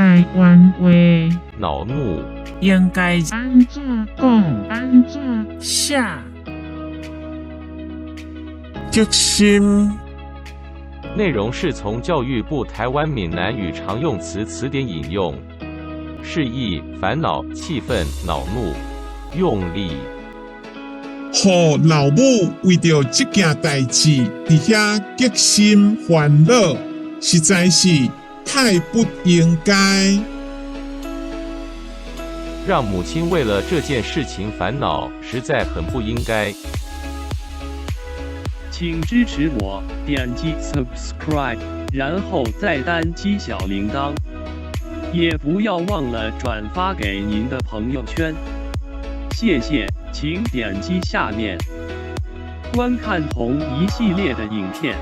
臺灣話惱怒。應該按怎講？按怎寫？激心。內容是從教育部臺灣閩南語常用詞詞典引用，釋義：煩惱、氣憤、惱怒、用力。予老母為著這件代誌佇遐激心煩惱，實在是太不應該。讓母親為了這件事情煩惱，實在很不應該。請支持我，點擊 subscribe，然後再單擊小鈴鐺，也不要忘了轉發給您的朋友圈。謝謝，請點擊下面觀看同一系列的影片。